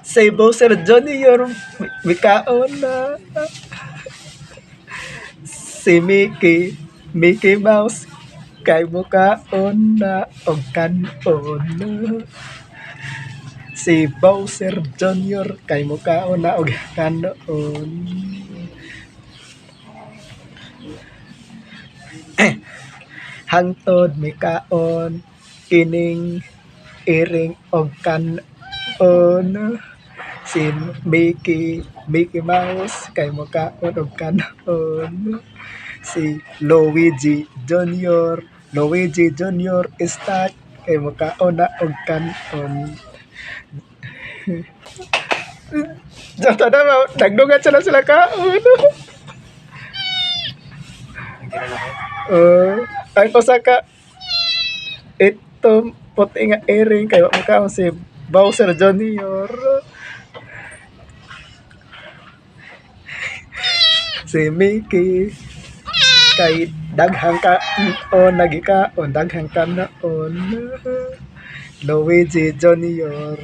Si Bowser Jr. Mikaon na. Si Mickey, Mickey Mouse, kay mukaon na og kanon. Si Bowser Jr. kay mukaon na og kanon. Hangtod mikaon kining iring og kanon. Si Mickey, Mickey Mouse kay mukaon og kanon. Si Luigi Jr., Luigi Jr. Stuck kay mukaon na og kanon. Diyan na nagdungan sila sila kaon. Ang usa ka itom puti nga iring kay wa mukaon si Bowser Jr. Si Mickey kay daghang kaon nagikaon daghang kanaon. Luigi Jr.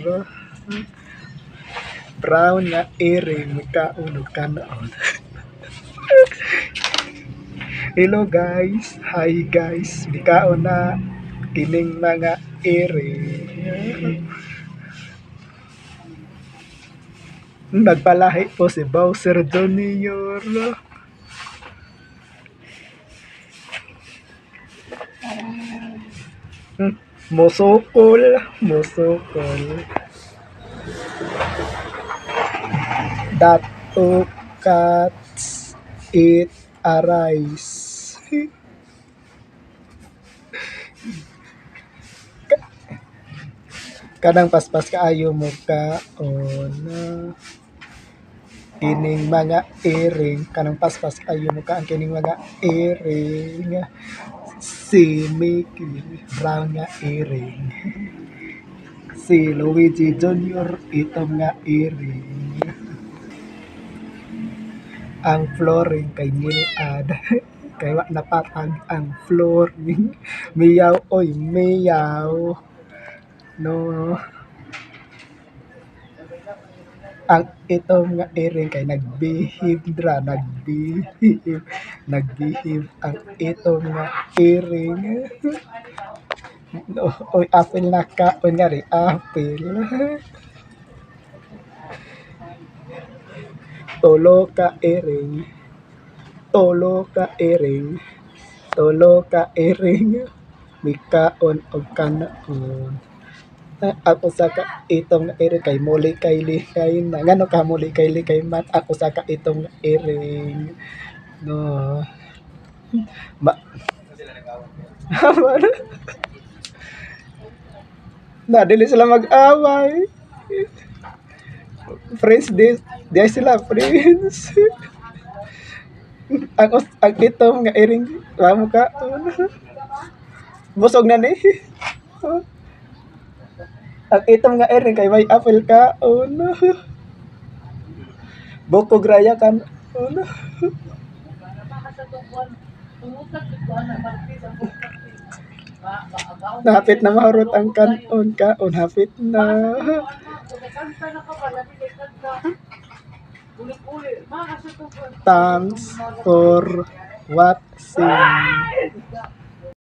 Brown nga iring mikaon og kanaon. Hello guys, hi guys, mikaon na kining mga iring. Nagpalahi po si Bowser Jr. Musukol, musukol. That two cats eat a rice. Kanang paspas kaayo mo kaon. Kining mga iring, kanang paspas kaayo mo kaon kining mga iring. Si Mickey brown nga iring. Si Luigi Jr. itom nga iring. Ang flooring kay ngilad. Kay wa napatag ang flooring. Miyaw oy miyaw. No. Ang itom nga iring kay nagbihim dra, nagbihim, nagbihim ang itom nga iring. No, oy apple na kaon nga ri apple. Tulo ka iring. Tulo ka iring. Tulo ka iring. Mikaon og kanaon. Ang usa ka itom nga iring kay muli kay likay na. Ngano ka muli kay likay man ang usa ka itom nga iring. No. Ma na dili sila mag-away. Friends di sila friends. Ang itom nga iring wa mo kaon. Busog na ni. Ang itom nga iring kay may apple kaon. Bukog raya kan. Hapit na mahurot ang kanon kaon hapit na. Thanks for watching.